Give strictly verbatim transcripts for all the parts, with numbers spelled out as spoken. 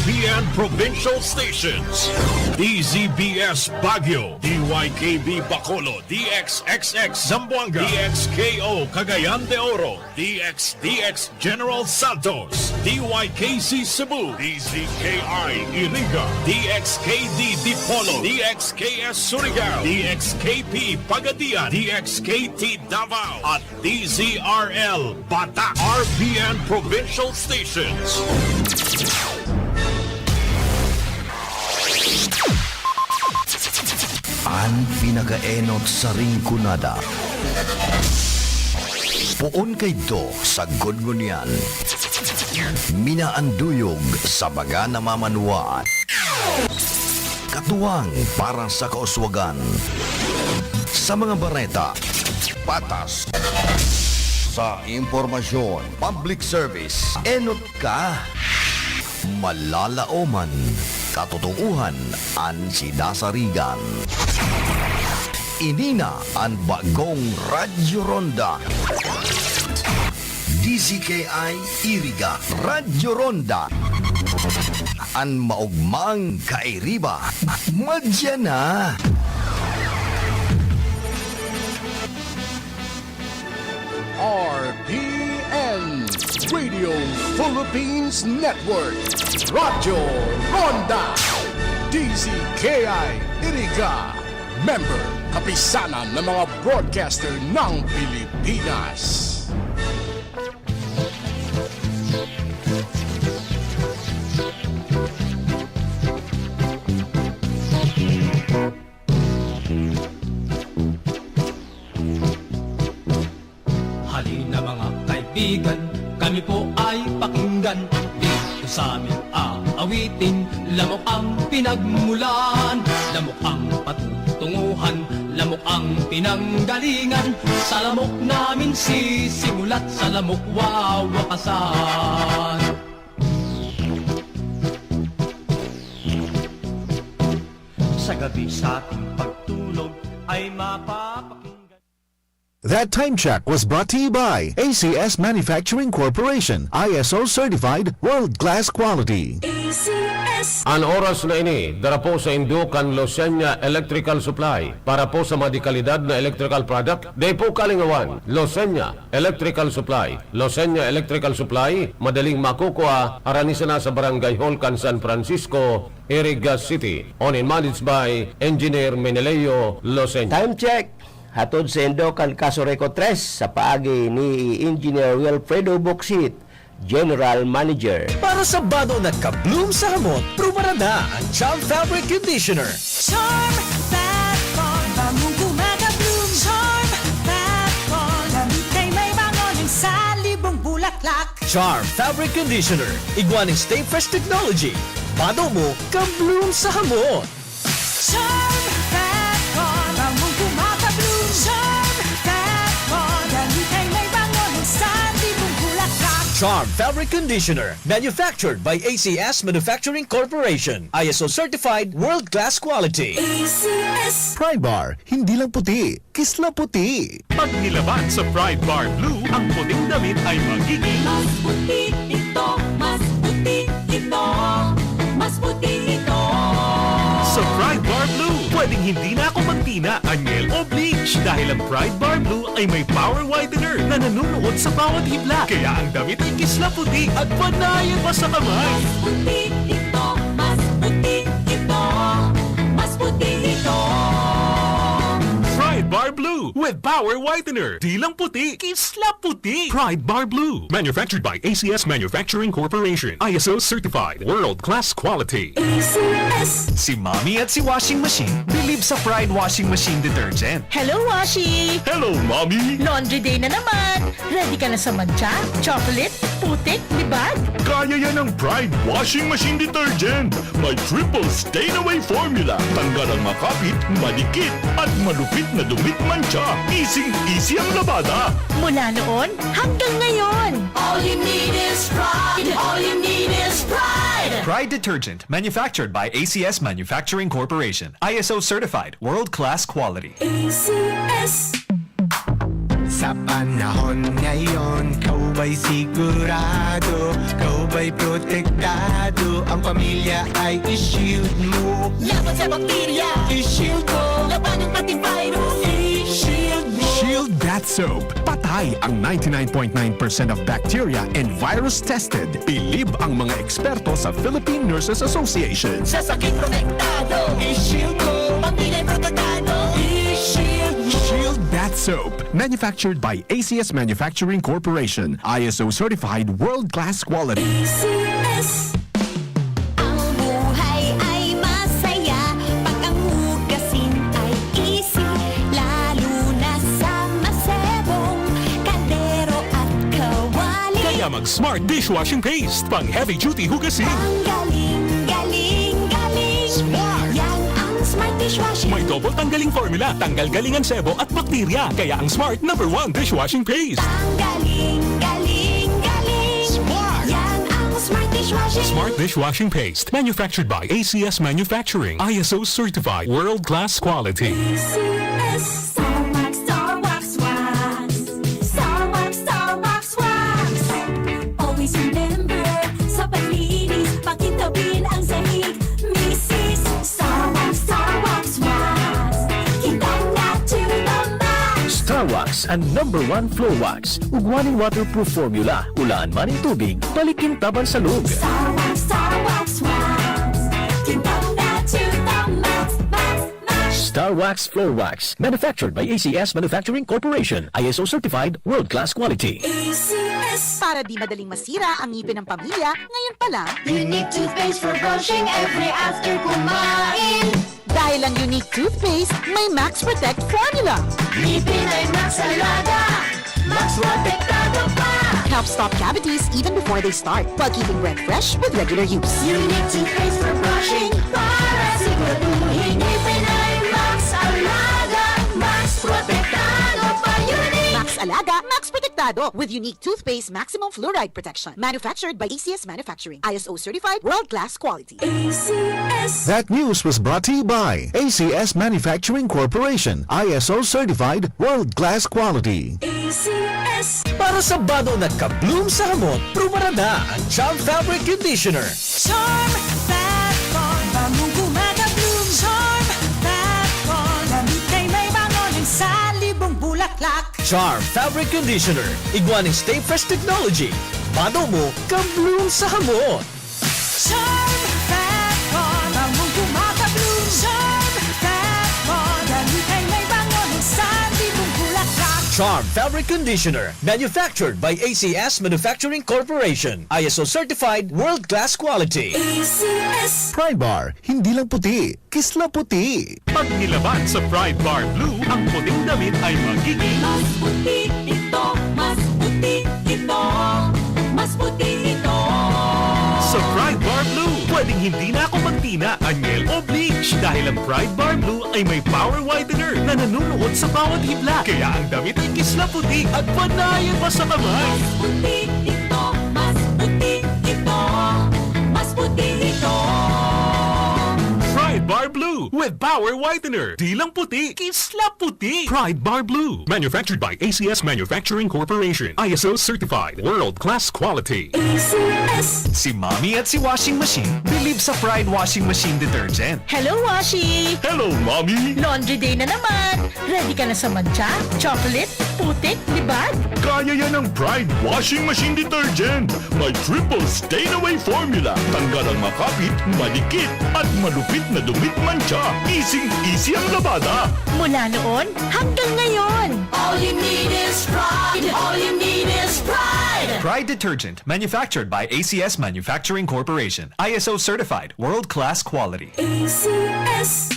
B N Provincial Stations. D Z B S Baguio, D Y K B Bacolod, D X X X Zamboanga, D X K O Cagayan de Oro, D X D X General Santos, D Y K C Cebu, D Z K I Iriga, D X K D Dipolog, D X K S Surigao, D X K P Pagadian, D X K T Davao, at D Z R L Bata, R B N Provincial Stations. An pinakaenot sa Rinconada. Poon kaidto sa sagkod ngunyan. Minaanduyog sa mga namamanwaan. Katuwang para sa kauswagan. Sa mga bareta, patas. Sa impormasyon, public service, enot ka. Malalaoman, katotohanan an sinasarigan. Ini na an bagong Radyo Ronda. D Z K I Iriga, Radyo Ronda. An maogmang kairiba, madya na. R P N, Radio Philippines Network, Radyo Ronda, D Z K I Iriga, member, Kapisanan ng mga Broadcaster ng Pilipinas. Halina, mga kaibigan, kami po ay pakinggan. Dito sa aming aawitin, lamok ang pinagmulan, lamok ang patutunguhan, lamok ang pinanggalingan. Sa lamok namin sisimulat, sa lamok wawakasan. Sa gabi sa ating pagtulog ay mapapakinggan. That time check was brought to you by A C S Manufacturing Corporation, I S O certified, world-class quality. A C S. An oras na ini, dara po sa indo kan Losenya Electrical Supply. Para po sa mga dekalidad na electrical product, dai po kalingawan, Losenya Electrical Supply. Losenya Electrical Supply, madaling makukua, harani sana sa Barangay Hall kan San Francisco, Iriga City. Owned and managed by Engineer Meneleo Losenya. Time check, hatod saindo kan Casureco tres sa paagi ni Engineer Wilfredo Boksit, General Manager. Para sa bado na ka-bloom sa hamot, prubaran na ang Charm Fabric Conditioner. Charm Fat Bond, bangong gumagabloom. Charm Fat Bond, gamit kay may bango ng salibong bulaklak. Charm Fabric Conditioner, igwa ning Stay Fresh Technology. Bado mo, ka-bloom sa hamot. Charm Fat Bond, bangong gumagabloom. Charm Fat Bond, gamit kay may bango ng salibong bulaklak. Charm Fabric Conditioner, manufactured by A C S Manufacturing Corporation. I S O certified, world-class quality. A C S. Pride Bar, hindi lang puti, kislaputi. Pag nilaban sa Pride Bar Blue ang puting damit ay magiging mas puti ito, mas puti ito, mas puti ito. Sa Pride Bar Blue, pwedeng hindi na ako magtina, anyel o bleach dahil ang Pride Bar Blue ay may power whitener na nanunuot sa bawat hibla. Kaya ang damit ay kislaputi at panayan pa sa kamay. Mas puti ito, mas puti ito, mas puti ito. Pride Bar Blue with Power Whitener. Di lang puti, kisla puti. Pride Bar Blue. Manufactured by A C S Manufacturing Corporation. I S O certified. World class quality. A C S. Si Mommy at si Washing Machine believe sa Pride Washing Machine Detergent. Hello, Washi! Hello, Mommy! Laundry day na naman! Ready ka na sa mantsa, chocolate, putik, libag? Kaya yan ng Pride Washing Machine Detergent. May triple stain away formula. Tanggal ang makapit, madikit, at malupit na dumit mantsa. Easing-easy ang labada. Mula noon hanggang ngayon. All you need is Pride. All you need is Pride. Pride Detergent, manufactured by A C S Manufacturing Corporation. I S O certified, world-class quality. A C S. Sa panahon ngayon, ikaw ba'y sigurado? Ikaw ba'y protektado? Ang pamilya ay i-shield mo. Laban sa bakterya, i-shield mo. Labanan pati virus, i-shield mo. Shield Bath Soap. Patay ang ninety-nine point nine percent of bacteria and virus tested. Bilib ang mga eksperto sa Philippine Nurses Association. Sa sakit protektado, i-shield mo. Pamilya protektado, i-shield mo. Shield Bath Soap. Manufactured by A C S Manufacturing Corporation. I S O certified world-class quality. A C S. Ang buhay ay masaya pag ang hugasin ay easy, lalo na sa masebong kaldero at kawali. Kaya mag Smart Dishwashing Paste, pang heavy duty hugasin. Ang galing, galing, galing. Smart! Yan ang Smart Dishwashing. May double tanggaling formula, tanggal galing ang sebo at bakterya. Kaya ang Smart, number one dishwashing paste. Ang galing, galing, galing. Smart! Yan ang Smart Dishwashing. Smart Dishwashing Paste, manufactured by A C S Manufacturing, I S O certified, world-class quality. A C S. Star Wax, Star Wax Wax. Star Wax, Star Wax Wax. Always remember, sa paglinis, pakintabin ang sahig. Misis, Star Wax, Star Wax Wax. Kintab na to the max. Star Wax, ang number one floor wax. Ugwa nin waterproof formula. Ulaan man nin tubig, balik kintab an salog. Star Wax, Star Wax Wax. Kintab na to the max, max, max. Star Wax Floor Wax. Manufactured by A C S Manufacturing Corporation. I S O certified, world-class quality. A C S. Para di madaling masira ang ngipin ng pamilya, ngayon pa lang. Unique toothpaste for brushing every after kumain. Dahil ang Unique Toothpaste may Max Protect Formula. Ngipin ay Max Alaga. Max Protektado pa. Helps stop cavities even before they start, while keeping breath fresh with regular use. Unique toothpaste for brushing para siguraduhin ngipin ay Max Alaga, Max Protektado pa. Unique! Max Alaga, Max Protektado, with Unique Toothpaste Maximum Fluoride Protection. Manufactured by A C S Manufacturing. I S O certified, world-class quality. A C S. That news was brought to you by A C S Manufacturing Corporation, I S O certified, world-class quality. A C S. Para sa bado na ka-bloom sa hamot, prubarada ang Charm Fabric Conditioner. Charm Fab Bond, bangong gumagabloom. Charm Fab Bond, damit ay may bango ng salibong bulaklak. Charm Fabric Conditioner, igwa nin Stay Fresh Technology. Bado mo, ka-bloom sa hamot. Charm Fab Bond, bangong gumagabloom. Charm Fab Bond, damit ay may bango ng salibong bulaklak. Charm Fabric Conditioner, manufactured by A C S Manufacturing Corporation. I S O certified, world-class quality. A C S. Pride Bar, hindi lang puti, kisla puti. Pag nilaban sa Pride Bar Blue, ang puting damit ay magiging mas puti ito, mas puti ito, mas puti ito. Sa Pride Bar Blue, pwedeng hindi na ako magtina, anyel o bleach dahil ang Pride Bar Blue ay may power whitener na nanunuot sa bawat hibla. Kaya ang damit ay kisla puti at panayan pa sa kamay. Mas puti ito, mas puti ito, mas puti ito. Pride Bar Blue with Power Whitener. Di lang puti, kisla puti. Pride Bar Blue. Manufactured by A C S Manufacturing Corporation. I S O certified. World class quality. A C S. Si Mommy at si Washing Machine bilib sa Pride Washing Machine Detergent. Hello, Washi! Hello, Mommy! Laundry day na naman! Ready ka na sa mantsa, chocolate, putik, libag? Kaya yan ng Pride Washing Machine Detergent! May triple stain away formula. Tanggal ang makapit, madikit, at malupit na dumit mantsa. Easy-easy ang labada. Mula noon hanggang ngayon. All you need is Pride. All you need is Pride. Pride Detergent, manufactured by A C S Manufacturing Corporation. I S O certified, world-class quality. A C S.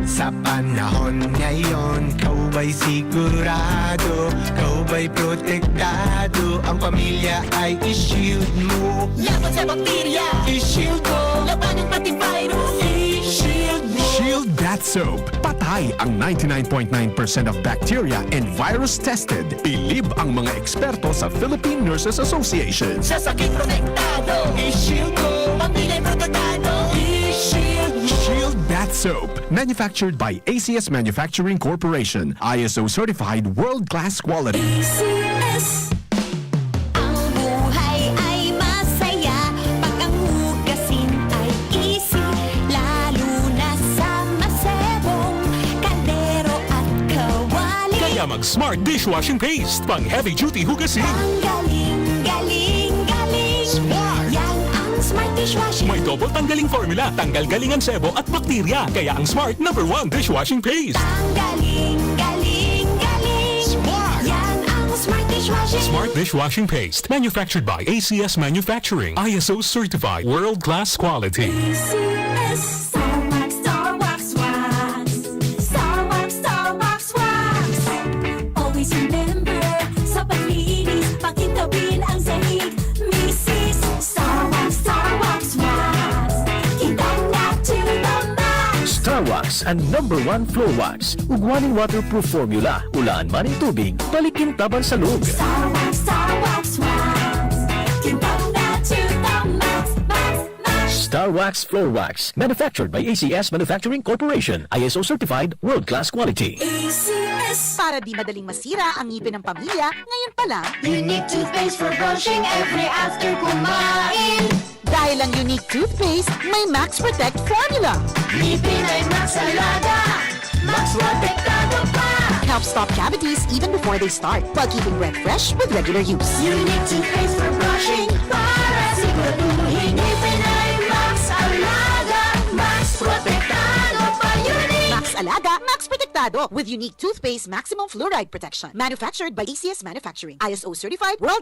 Sa panahon ngayon, ikaw ba'y sigurado? Ikaw ba'y protektado? Ang pamilya ay i-shield mo. Laban sa bakterya, i-shield mo. Labanan pati virus, i-shield mo. Shield Bath Soap. Patay ang ninety-nine point nine percent of bacteria and virus tested. Bilib ang mga eksperto sa Philippine Nurses Association. Sa sakit protektado, i-shield mo. Pamilya protektado, i-shield mo. Shield Bath Soap, manufactured by A C S Manufacturing Corporation, I S O certified world-class quality. A C S. Ang buhay ay masaya pag ang hugasin ay easy, lalo na sa masebong kaldero at kawali. Kaya mag-Smart Dishwashing Paste, pang heavy duty hugasin. Ang galing, galing, galing. Smart! Yan ang Smart Dishwashing. May double tanggaling formula, tanggal galing ang sebo at bakterya. Kaya ang Smart number one dishwashing paste. Ang galing, galing, galing. Smart! Yan ang Smart Dishwashing. Smart Dishwashing Paste, manufactured by A C S Manufacturing, I S O certified, world-class quality. A C S. Star Wax, Star Wax Wax. Star Wax, Star Wax Wax. Always remember, sa paglinis, pakintabin ang sahig. Misis, Star Wax, Star Wax Wax. Kintab na to the max. Star Wax, ang number one floor wax. Ugwa nin waterproof formula, ulaan man nin tubig, balik kintab an salog. Star Wax, Star Wax Wax. Kintab na to the max, max, max. Star Wax Floor Wax, manufactured by A C S Manufacturing Corporation, I S O certified, world-class quality. A C S. Para di madaling masira ang ngipin ng pamilya, ngayon pa lang, Unique toothpaste for brushing every after kumain. Dahil ang Unique Toothpaste may Max Protect Formula. Ngipin ay Max Alaga, Max Protektado pa. Helps stop cavities even before they start, while keeping breath fresh with regular use. Unique toothpaste for brushing para siguraduhin ngipin ay Max Alaga, Max Protektado pa. Unique. Max Alaga, Max Protektado with Unique Toothpaste Maximum Fluoride Protection. Manufactured by A C S Manufacturing. I S O certified, world